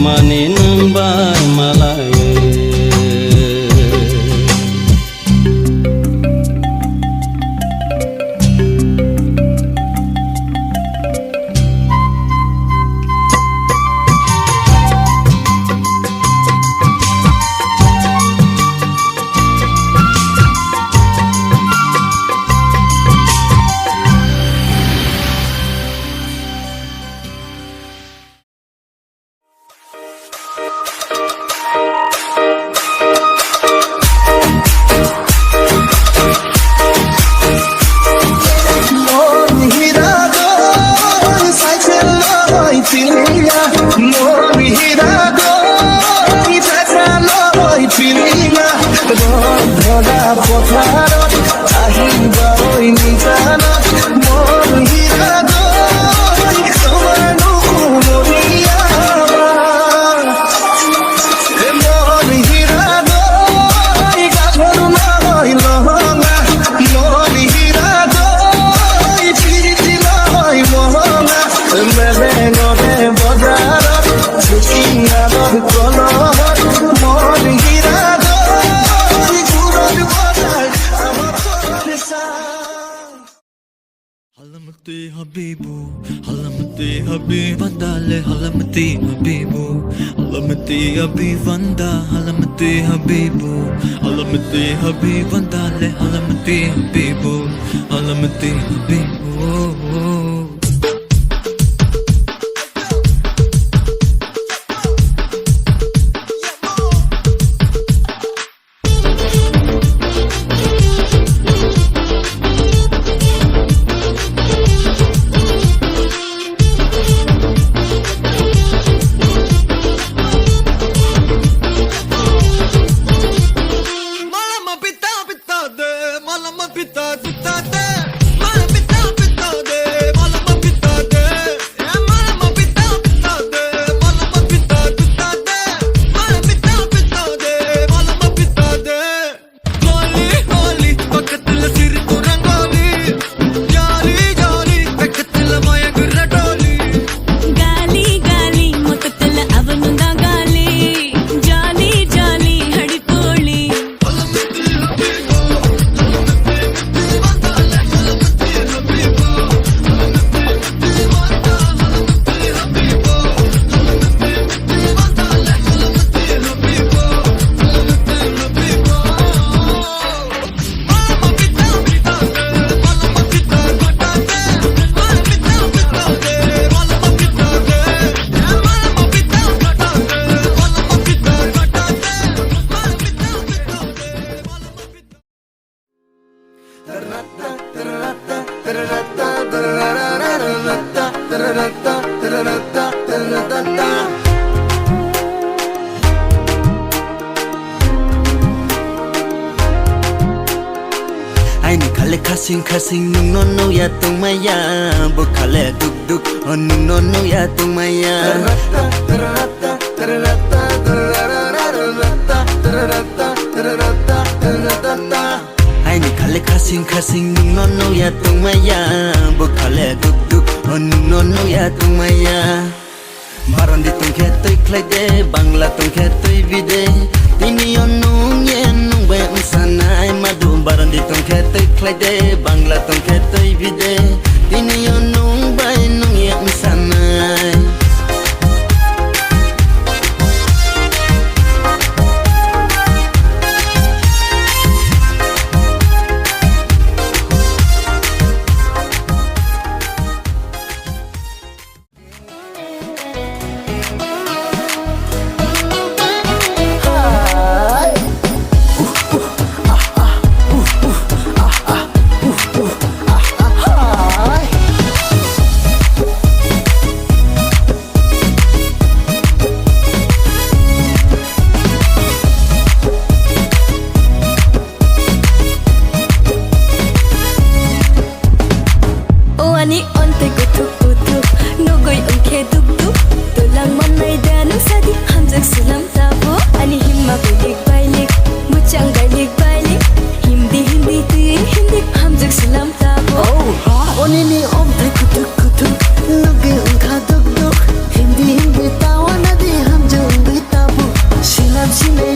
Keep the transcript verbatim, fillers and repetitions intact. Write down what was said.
Mani nwng bai malai. Halamati habibu, halamati habib bandale, halamati habibu, halamati habib banda, halamati habibu, halamati habib bandale, halamati habibu, halamati habibu. Gali gali, mototola abanunda gali. Jali jali, hadi poli. Aini khale khasing khasing nwngno nukya tongmaya, bo khale duk duk o nwngno nukya tongmaya. Aini khale khasing khasing nwngno nukya tongmaya, bo khale duk duk o nwngno nukya tongmaya. Barondi tongkhe twi khlai de, Bangla tongkhe twi bi de. Tini o nwng ye nwng bai wngsanai madu. Barondi tongkhe twi khlai de, Bangla tongkhe twi bi de. Tini o nwng bai nwng ye wngsanai. O ani ontwi kuthuk kuthuk, nugwi wngkhe duk duk. Twlang mannai da nwng sadi, hamjak slam tabuk. Ani himma bailik bailik, muchang bailik bailik. Hindi hindi twi hindi, hamjak slam tabuk. Oh, ha. Onini ontwi kuthuk kuthuk, nugwi wngkha duk duk. Hindi hindi tawana di, hamjak Sini